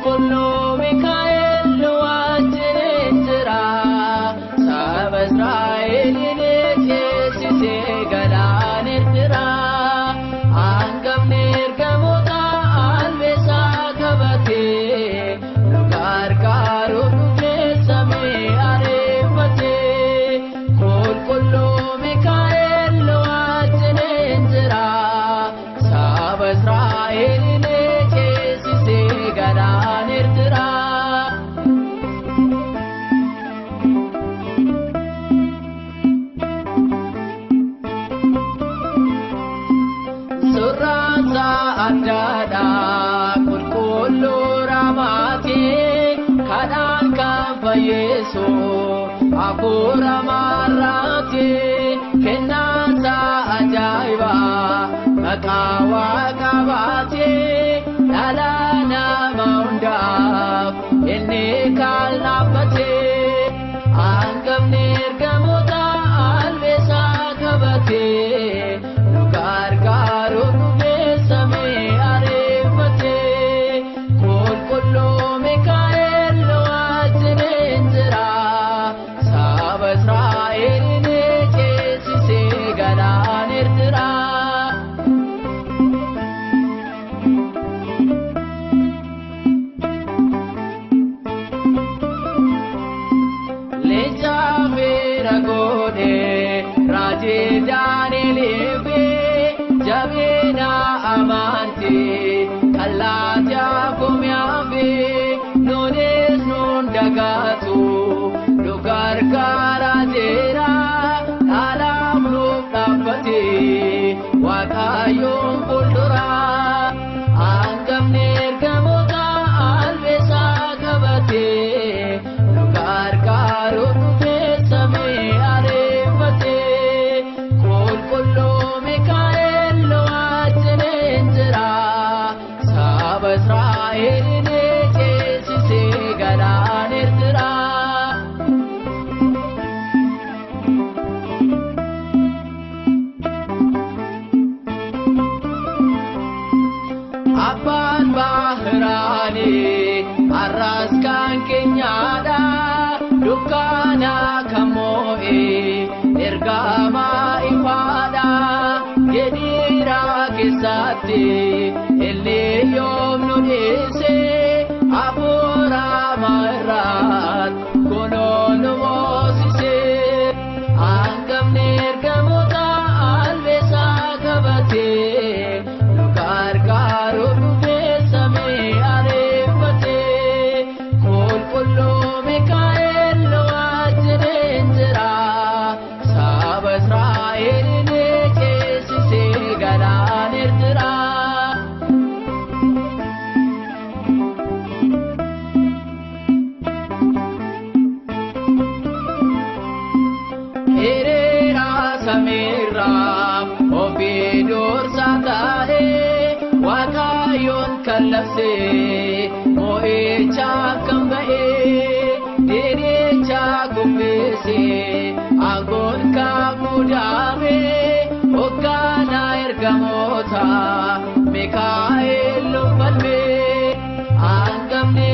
Qulqulluu Mikaa'el nu wajjin jira, saba Israa'elin ceesisee galaan Eertiraa. Hangafni ergamoota albeesaa qabatee nu gargaaruuf dhufee samii ariifatee. Qulqulluu Mikaa'el nu wajjin jira, saba Israa'elin ceesisee galaan Eertiraa. Surraansa addaadha qulqulluu raamaati, kadhaan kan fayyisu hafuura marraati. Kennaansa ajaa'iba maqaa waaqa baati, dhala nama hundaaf inni kan dhaabbate. Hangafni ergamoota albeesaa qabatee nu gargaaruuf dhufee samii ariifatee. Qulqulluu Mikaa'el nu wajjin jira, saba Israa'elin ceesisee galaan Eertiraa. Leenca feera godhee raajii Daani'elii fi jabina amantii kallaata fumiyaa fi nunis nun dagaatu nu gargaara jira, dhaalaaf nuuf dhaabbatee Waaqayyoon fuuldura. Hangafni ergamoota albeesaa qabatee nu gargaaruuf dhufee samii ariifatee. Qulqulluu Mikaa'el nu wajjin jira, saba Israa'elin ceesisee galaan Eertiraa. Abbaan Bahraanii har'as kan keenyaadha, dukkana kan moo'e ergama ifaadha. Jedhiira keessatti illee yoom nu dhiise, hafuura marraat kunoo nu moosise. Hangafni ergamoota albeesaa qabatee nu gargaaruuf dhufee samii ariifatee. Qulqulluu Mikaa'el nu wajjin jira, saba Israa'elin ceesisee galaan Eertiraa. Hiriira samiirraa ofii dursa ta'ee Waaqayyoon kan labsee mo'icha kan ba'ee, diinicha kuffisee aangoon kan muudame, hoogganaa ergamoota Mikaa'el nu falme. Hangafni